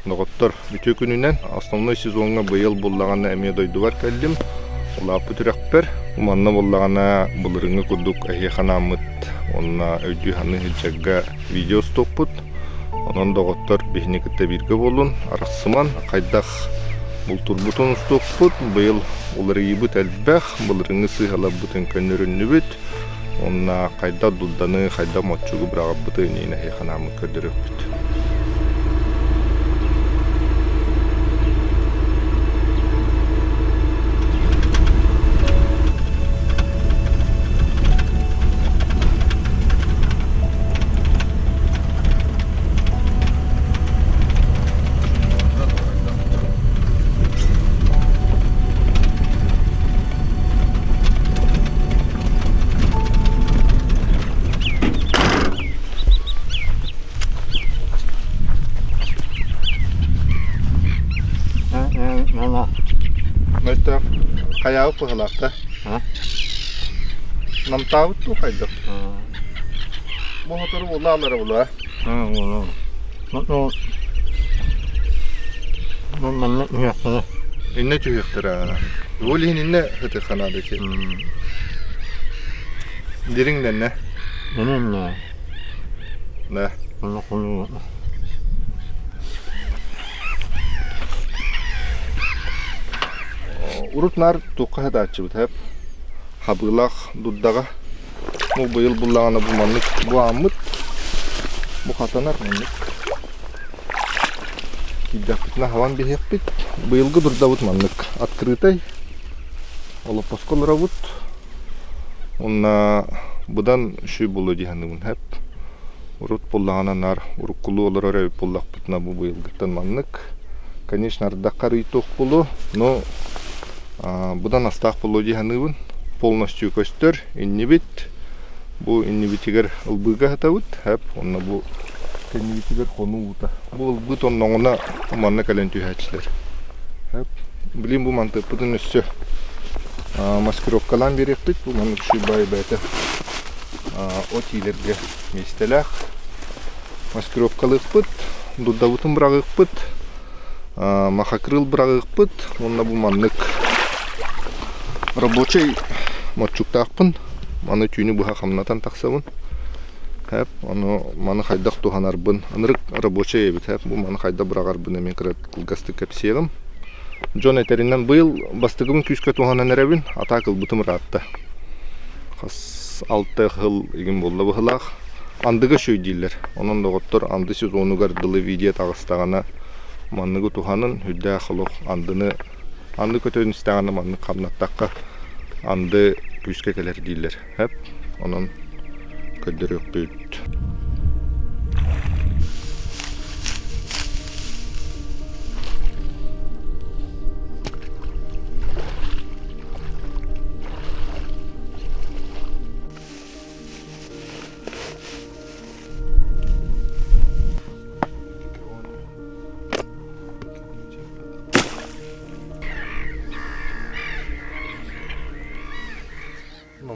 Доҕоттор, үтүө күнүнэн! Основной сезоҥҥа быйыл буллаҕына эмиэ дойдубар кэллим. Улааппыт үрэхпэр. Манна буоллаҕына былырыыҥҥы курдук эһиэхэ анааммыт уонна өйдүү-саныы сылдьарга видео устуохпут. Онон доҕоттор биһини кытта бииргэ буолун, арахсыман, хайдах бултуурбутун устуохпут. Быйыл уларыйыыбыт элбэх, былырыыҥҥы сыыһаларбытын көннөрүннүбүт. Уонна хайдах дурданы, хайдах моччугу быраҕарбытын иһин эһиэхэ анааммыт көрдөрүөхпүт. Мөлтөх хайаабыт быһылаах да? Намтаабыт дуу хайдах? Бу сотору улаалара улаа. Манна түһүөхтэрэ. Иннэ түһүөхтэрэ. Ол иһин иннэ ытыахха наада ити. Дириҥнэннэ. Иннэ. Да. Урут наар туохха сатааччыбыт хэп хабыылаах дурдаҕа Бу быйыл буллаҕына бу маннык бу ааммыт бу хатанар маннык киирдэхпитинэ хабан биһиэхпит. Быйылгы дурдабыт маннык открытай олоппоско олоробут уонна быдан үчүгэй буолуо дии саныыбын сөп. Урут буллаҕына наар уруккулуу олорор эбит буоллахпытына бу быйылгыттан маннык. Конечно ардахха арыый туох буолуо, но Быдан астаах буолуо дии саныыбын. Полностью көстөр иннибит. Бу иннибитигэр ылбыыга сытабыт. Хэп, онно бу кэннибитигэр хонуу уута. Бу ылбыы тонноҕуна манна кэлэн түһээччилэр. Хэп. Билин бу мантыппытын өссө маскировкалаан биэриэхпит. Бу маннык үчүгэй баай бэйэтэ от иилэргэ миэстэлээх. Маскировкалыахпыт, дурдабытын быраҕыахпыт. Махакрыл быраҕыахпыт уонна бу маннык рабочай моччуктаахпын. Маны түүнү быһа хамнатан тахсабын. Хэп, ону маны хайдах туһанарбын, ынырык рабочай эбит, хэп, бу маны хайдах быраҕарбын эмиэ кыра кылгастык кэпсиэҕим. Дьон этэринэн быйыл бастакыбын күүскэ туһанан эрэбин, атаак ылбытым ыраатта. Хас алта сыл игин буолла быһылаах. Андыга үчүгэй дииллэр. Онон доҕоттор анды сезонугар дылы видео таҕыстаҕына манныгы туһанын, үрдээх олох андыны анды көтөн истэҕинэ маннык хамнаттахха анды күүскэ кэлэр дииллэр. Хэп. Онон көрдөрүөхпүт.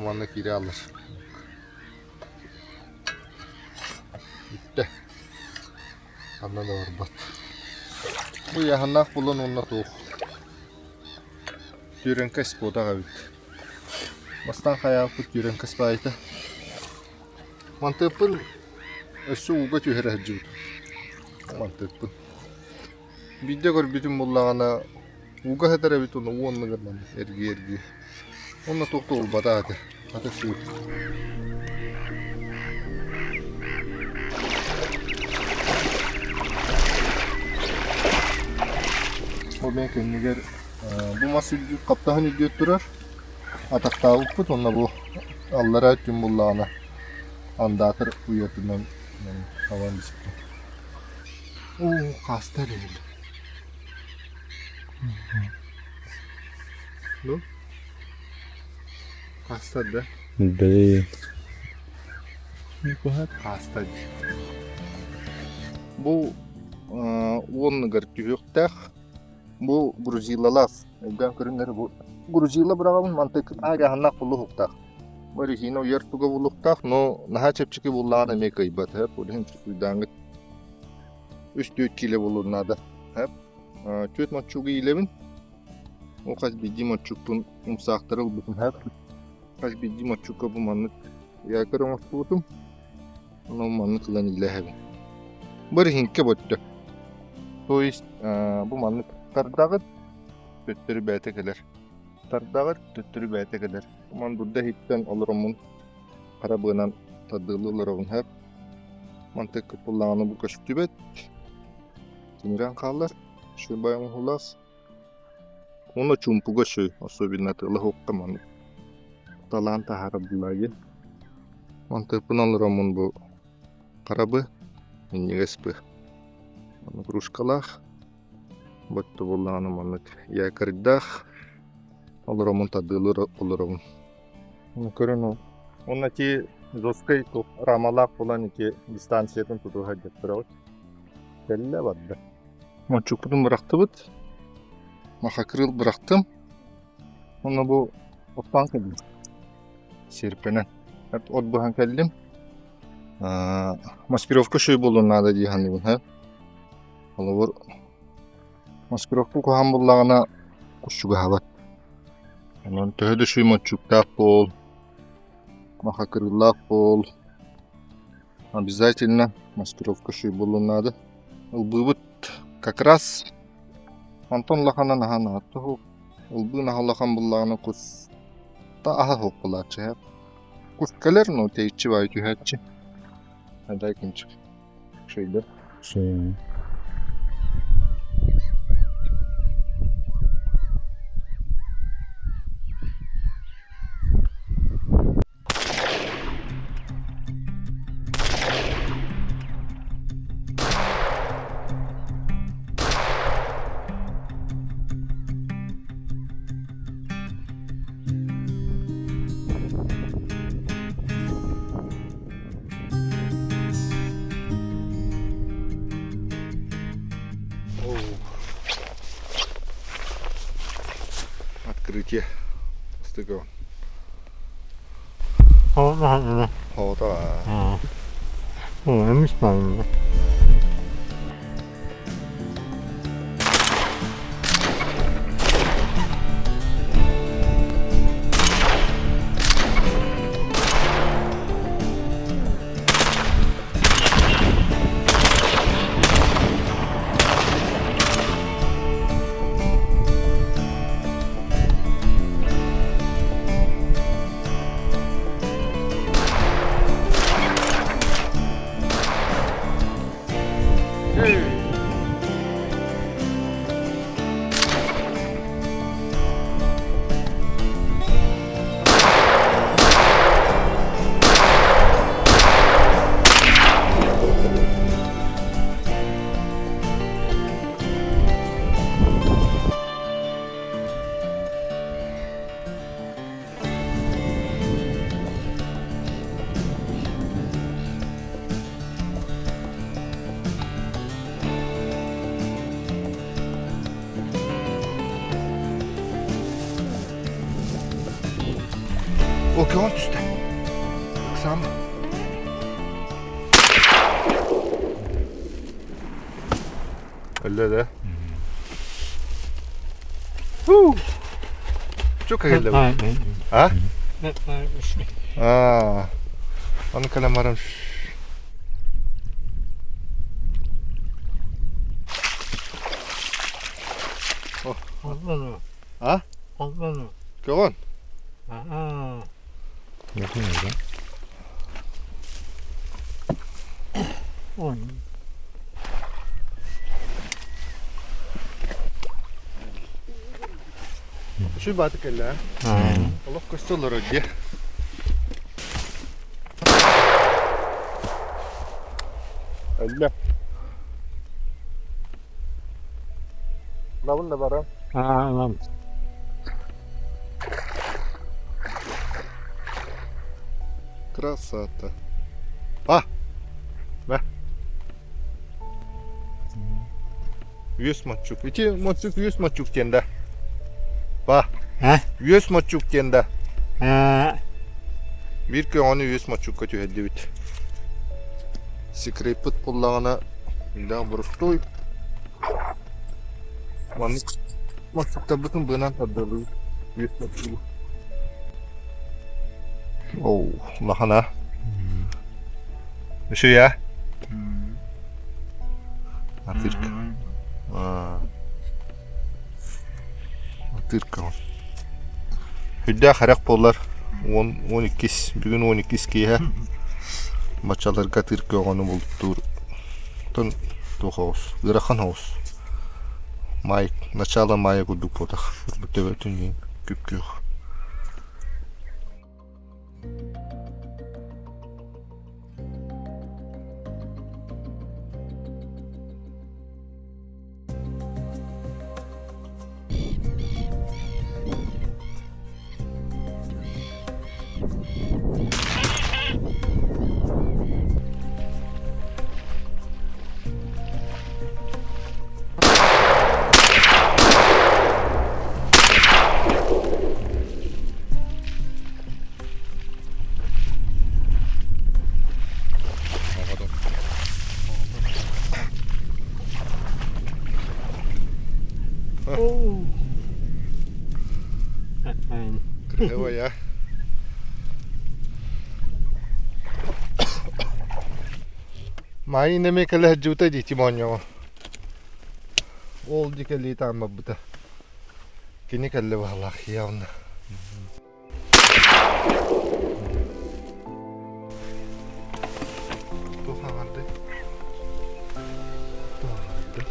Манна киирэ аллар. Бүттэ. Ханна да барбат. Бу ыйааһыннаах булан уонна туох. Түөрэнкэ спотах эбит. Бастаан хайааппыт түөрэнкэ спайта. Мантыыппын өссө ууга түһэрэ сылдьыбытым. Мантыыппын. Биирдэ көрбүтүм буоллаҕына ууга сытар эбит уонна уу оннугар маннык эргийэ-эргийэ. Уонна туох да уурбатах этэ. Хата сыыр. Бу мен кэннигэр бу мас үрдүк хаптаһын үрдүөр турар. Атахтаабыппыт уонна бу аллараа өттүн буллаҕына андаатар уйатынан хабан испит. Оо, хаастар эбит. Ну? Хаастар да? Бэй. Хаастар. Бу уонныгар түһүөхтээх. Бу грузилалаах. Өйдөөн көрүҥнэр бу грузила быраҕабын мантык аагаһыннаах булуһуктаах. Бу резина уйар туга булуктаах, но наһаа чэпчэки буллаҕын эмиэ кыайбат. Ол иһин чувствуйдааҥҥыт үс-түөрт киилэ буолуон наада. Хэп. Түөрт моччугу иилэбин. Ол хас биирдии моччукпун умсаахтары ылбытым хэп. Хас биирдии моччукка бу маннык якорь оҥостубутум. Онон маннык ылан иилэһэбин. Бырыһыҥка боттө. То есть бу маннык тардаҕыт, төттөрү бэйэтэ кэлэр. Тардаҕыт, төттөрү бэйэтэ кэлэр. Ман дурда иһиттэн олороммун хара быанан тардыалыы олоробун хэп. Мантык кыппыллаҕына бу көстүбэт. Тимирэн хаалар. Шибай оҥоһулаас. Уонна чуумпуга шүй, особенно тыла суохха маннык талаан таһаарар булаайын. Мантыппын олороммун бу харабы, минньигэс быа. Маннык кружкалаах, ботто буоллаҕына маннык якорьдаах олороммун тардыалыыр олоробун. Оны көрөн ол. Уонна ити жесткай рамалаах буолан ити дистанциятын тутуһа дьэттэрэ Кэллэ барда. Мончукпутун бырахтыбыт. Махакрыл бырахтым. Уонна бу оттоон кэллим. Серпэнэн. От быһан кэллим. Маскировка шүй буолуон наада дии саныыбын. Һэ. Холобур, маскировка куһаҕан буоллаҕына кус чугаһаабат. Онон төһө да шүй мончуктаах буол, махакрыллаах буол, Обязательно маскировка шүй буолуон наада. Ылбыыбыт как раз онтон улаханан аһан аһатта Ылбыы наһаа улахан буллаҕына кус та аһа суох буолааччы һэ. Кус кэлэр, но тэйиччи баайы түһээччи. Дай кинчик. Шөйдө. Шөй. Открытие. Стыкован. Хоото Хоото. Эмис баҕайы. О, көҕөн түстэ. Ыксаама. Өллө да? Чука келди. А? А. Оны кэлэн баран А? Көҕөн? Үчүгэй бааты кэллэ аа? Олох көстө олорор дии. Өллө. Лабын да баран. Аа, ылам. Красота. А! Бә. Үс моччук. Ити моччук үс моччук диэн да. Ба. А? Үс моччук диэн да. Аа. Биир көҕөнү үс моччукка түһэрдибит. Секреппит буллаҕына иллээх борустуой. Маннык мастыктарбытын быанан тардалыыбыт. Үөс моччугу. Оу, улахан а. Үчүгэй а? Атырка. Атырка. Үрдээх харах буоллар уон уон иккис бүгүн уон иккис киэһэ баччаларга атыырка оҕону бултуур тон туох оҕус ыарахан оҕус маай начало мая курдук буотах төбөтүн иһин күп-күөх. Красивая. Маайын эмиэ кэлэ сылдьыбыта дии Тимоньоҕа. Ол дии кэлии тааммаппыта. Кини кэллэ баһылаах явно. Туох аҥардый? Туох аҥардый?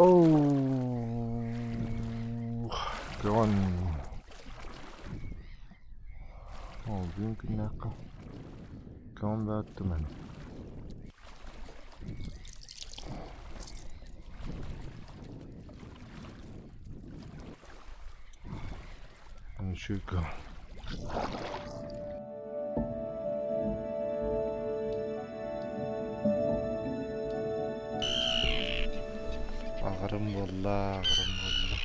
Oh, gone. Ол бүгүн күннээххэ ком бааттыман. Үчүгэй. Аҕарым буолла, аҕарым буолла.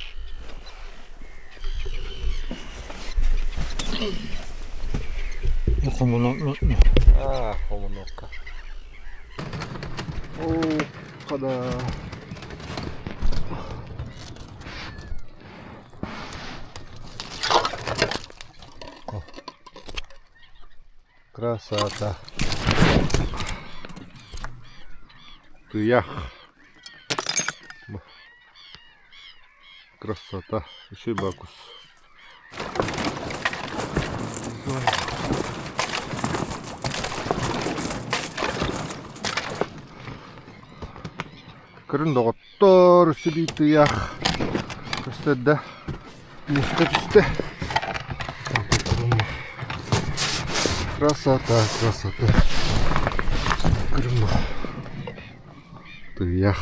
Аа, хомунуохха. Оо, хада. Красота. Туях. Красота. Еще и бакус. Көрүн доҕоттор, үсүбүй тыйах көстөр да муска түстэ. Красота, красота. Көрүн Тыйах.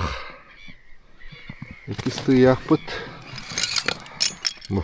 Иккис тыйахпыт. Бу.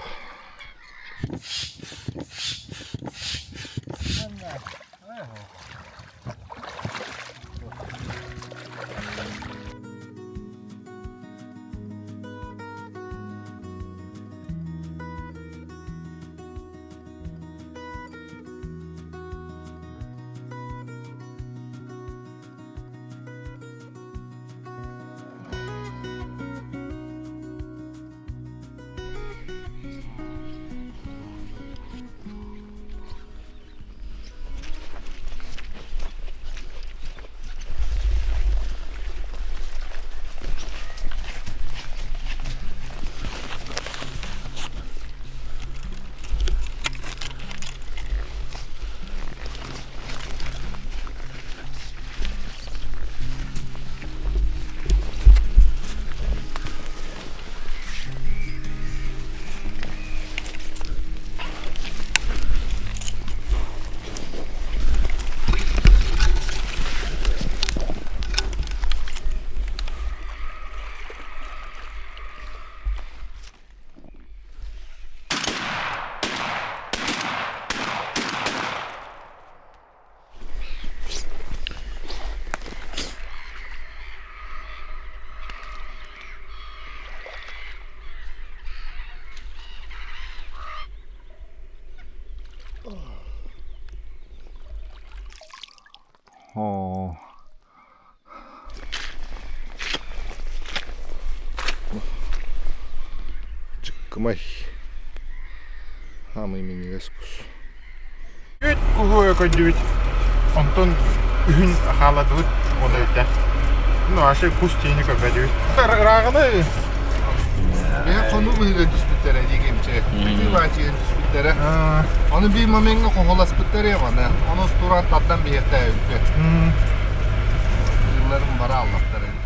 Оо. Чыккымай. Хаамый минньигэс кус. Үт куһу көрдүбүт. Онтон үһүн хаалладыбыт уонна бүттэ. Ну, вообще кус тиини көрбөтүбүт. Ырааҕыны Бэйэ хонуу быһыыга түспүттэрэ диигимчэ. Бүтүү баачыйан түспүттэрэ. Ону биир момеҥҥа хоһуласпыттар маны. Ону туран тардан биһиэхтээбиппит. Ыылларын бара аллахтар эбит.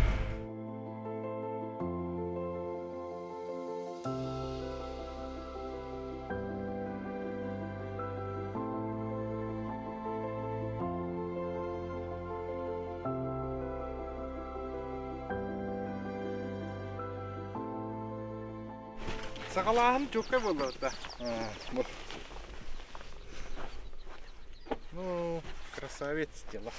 Саҕалааһын чуоккай буолла да. Ну, красавец дела.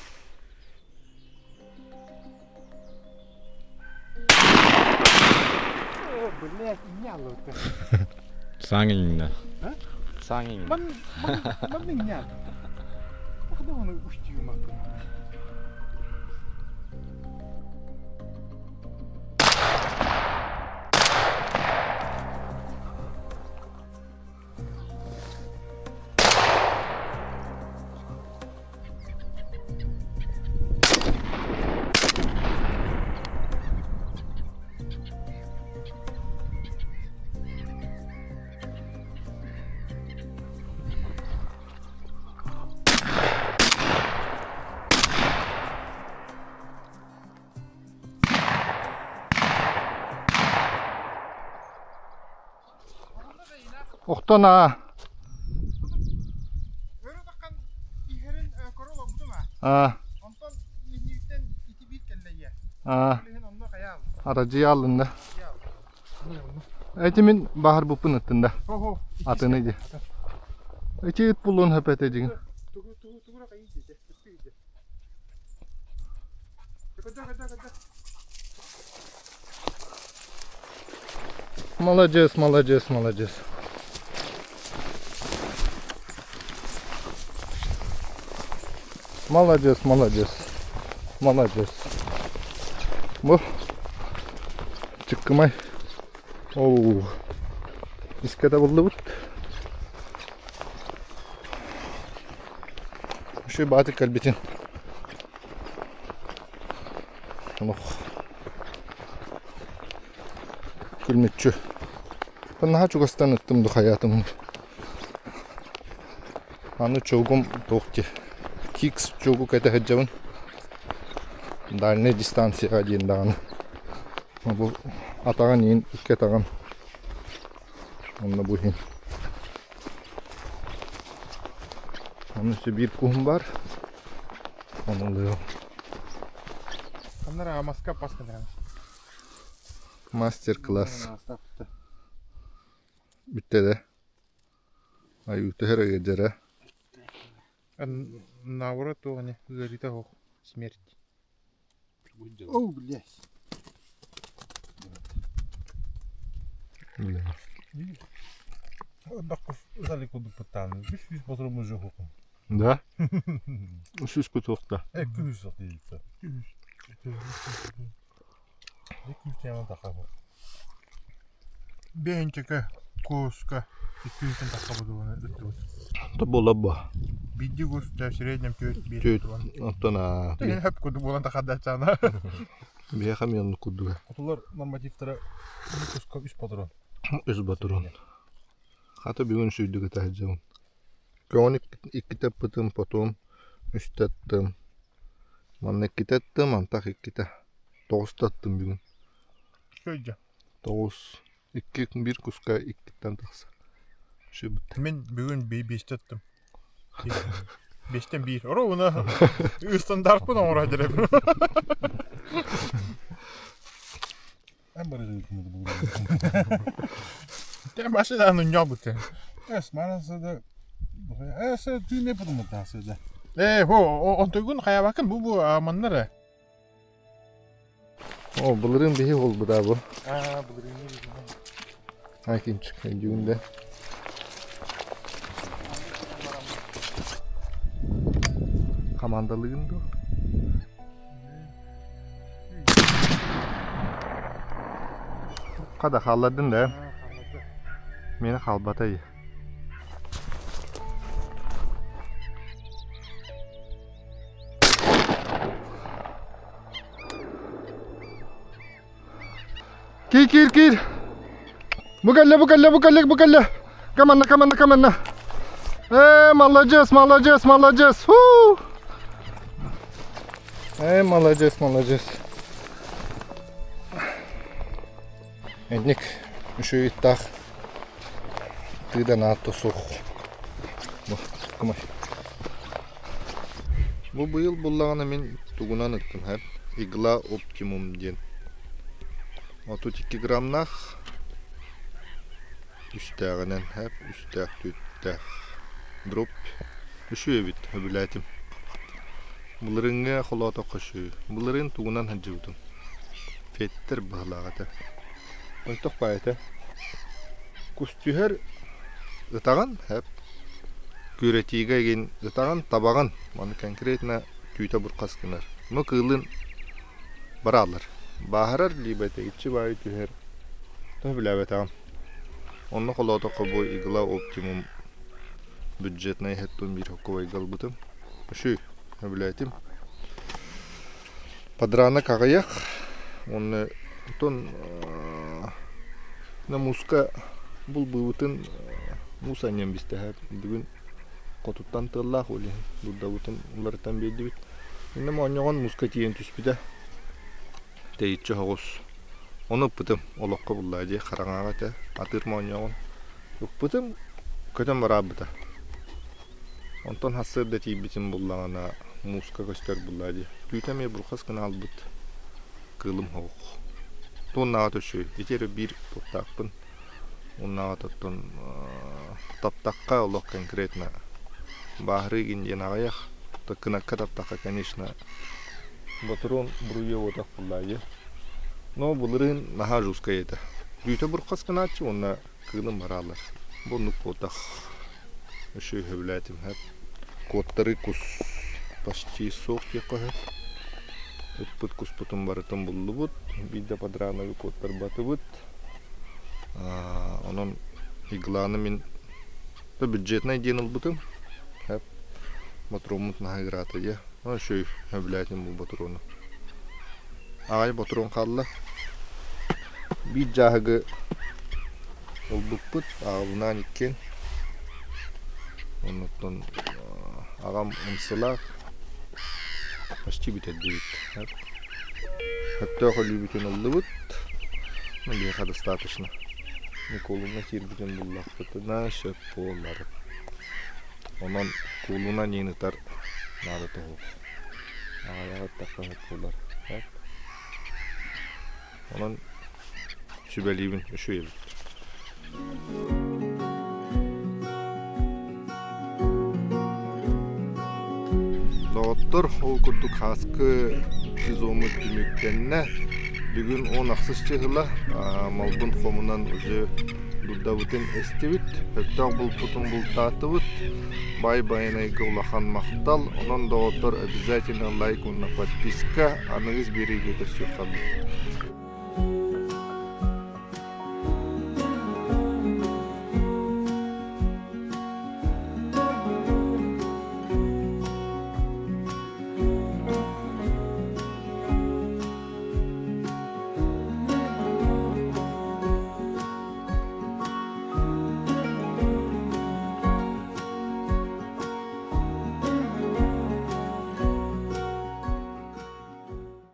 О, блядь, няло-то. Саҥа А? Саҥа Ман, ман, ман иҥнэ. Когда он устьюма? Охтон аа. Өрө таххан иһэрин көрө олорбутум аа. Аа. Онтон инниттэн ити биир кэллэйиэ. Аа. Билигин онно хайаал. Арадьыйаалынна. Эти мин баһарбыппын ыттын да. Хо-хо. Атыны ди. Ити ыт булуон хөп этэ дигин. Тугу тугу тугура кайын дии. Көдө көдө көдө. Молодец, молодец, молодец. Молодец, молодец. Молодец. Бу чыккымай. Оу. Иске да булдубут. Үчүгэй баатык кэлбитин. Олох күлмүччү. Наһаа чугастан ыттым ду хайаатым. Аны чогум туох дии Кикс чогу кэтэ сылдьабын. Дальнай дистанцияҕа диэн даҕаны. Бу атаҕын иин икки атаҕын онно бу иһин. Онно өссө биир куһум баар. Ону ылыам. Аннара маска пасканыран. Мастер-класс. Бүттэ да. Аюта эрэ дьэрэ. Наоборот туох ыарыыта суох смерть. О, блядь. Да? Үс кутуохта. Бэйэнчэкэ куска икки тахха будугуна ыттыбыт. То буола бу. Бидди кус в среднем түөрт биир Түөрт. туран. Оттон аа. Хөп курдук буолан тахадачаана. Биһиэхэ эмиэ курдуга. Хотулар нормативтара куска үс патрон. Үс батурун. Хата бүгүн сүүрдүк ытаһдьабын. Көҕүн иккитэ ыппытым, потом үстэ аттым. Манна иккитэ аттым, антах иккитэ. Тоҕуста аттым бүгүн. Сөйдө. Тоҕус. Икки биир куска иккиттэн тахса. Сүбүт. Мин бүгүн биэстэ аттым. Биэстэн биир. Оруобуна ыстандартпын оҥоро дерем. Эн барыгы Те машина ньобут. Эс манасада эс түүне путумутаасыда. Э, хо, онтугун хаябакын бу бу маннары. О, былырыын биһи буолбута бу. Аа, былырыын Акимчик өйдүүн да. Хамаандалыгын дуо? Хада хааллардын да. Мені хаалбатай. Киир, киир, киир! Бу кэллэ, бу кэллэ, бу кэллэ, бу кэллэ! Команда, команда, команда! Э, молодец, молодец, молодец! Фу! Э, молодец, молодец. Энник үчүгэй ыттаах тыыдан аатта суох. Бу, кумай. Бу быйыл буллаҕына мин тугунан ыттым һэ? Игла Оптимум диэн. 32 граммнаах үстээҕинэн һэ, үстээх түөртээх дроп үчүгэй эбит сөбүлээтим. Былырыыҥҥы холоотоххо үчүгэй. Былырыын тугунан сылдьыбытым? Феттер быһыылаах этэ. Онтох баай этэ. Кус түһэр ытаҕын һэп күөрэтиигэ игин ытаҕын табаҕын маны конкретно түүтэ бурхас гынар. Ну кыылын барааллар. Бааһырар либо иччи баайы түһэр. Тоһу билээбэтэҕим. Онно холоотоххо бу игла оптимум бюджетнай иһэттун биир хоккобайга ылбытым. Үчүй, сөбүлээтим. Подранок аҕыйах уонна оттон мууска булбуубутун муус анньан бистэһэ бүгүн хотуттан тыаллаах ол иһин дурдабытын уларытан биэрдибит. Иннэ моонньоҕон мууска тиийэн түспүтэ. Тэйиччи соҕус. Ону ыппытым олоххо буллаа дии хараҥаҕа этэ атыыр моонньоҕон ыппытым көтөн бараабыта. Онтон сарсыарда тиийбитим буллаҕына мууска көстөр буллаа дии. Түүтэ эмиэ бурхас гына албыт кыылым оһох. Туоннаҕа төссө ити эрэ биир туохтаахпын. Уоннааҕы оттон таптахха олох конкретно бааһырыы игин диэн аҕыйах. Кынакка таптахха, конечно, ботуруон буруйа уотах буллаа дии. Но былырыын наһаа жесткай этэ. Түүтэ бурхас гынааччы уонна Кыылым бараалар. Бу оннук буотах. Өссө сөбүлээтим сөп. Куоттары кус почти суох диэххэ сөп. Ыппыт куспутун барытын буллубут. Биирдэ подраногы куоттарбатыбыт. Онон игланы мин бюджетнай диэн ылбытым. Сөп. Ботуруоммут наһаа ыраата дии. Өссө сөбүлээтим бу ботуруону. Аҕай ботуруон хаалла. Биир дьааһыгы ылбыппыт, аҕабынаан иккиэн. Оннуттан аҕам ымсылаах почти бүтэрдибит. Сөптөөх өлүүбүтүн ыллыбыт. Ну, биһиэхэ достаточно. Николуҥҥа киирбитин буллахпытына сөп буолар. Онон куулунан иин ытар наадата суох. Аҕайаҕа ыттахха сөп буолар. Онон сүбэлиибин үчүгэй эбит. Доҕоттор, ол курдук хааскы сезоммут түмүктэннэ. Бүгүн 10 чыһыла малбын хомунан уже дурдабытын эстибит, өттөөх булпутун бултаатыбыт. Бай Байанайга улахан махтал. Онон доҕоттор обязательно лайк уонна подписка. Аныгыс биэриигэ көрсүөххэ.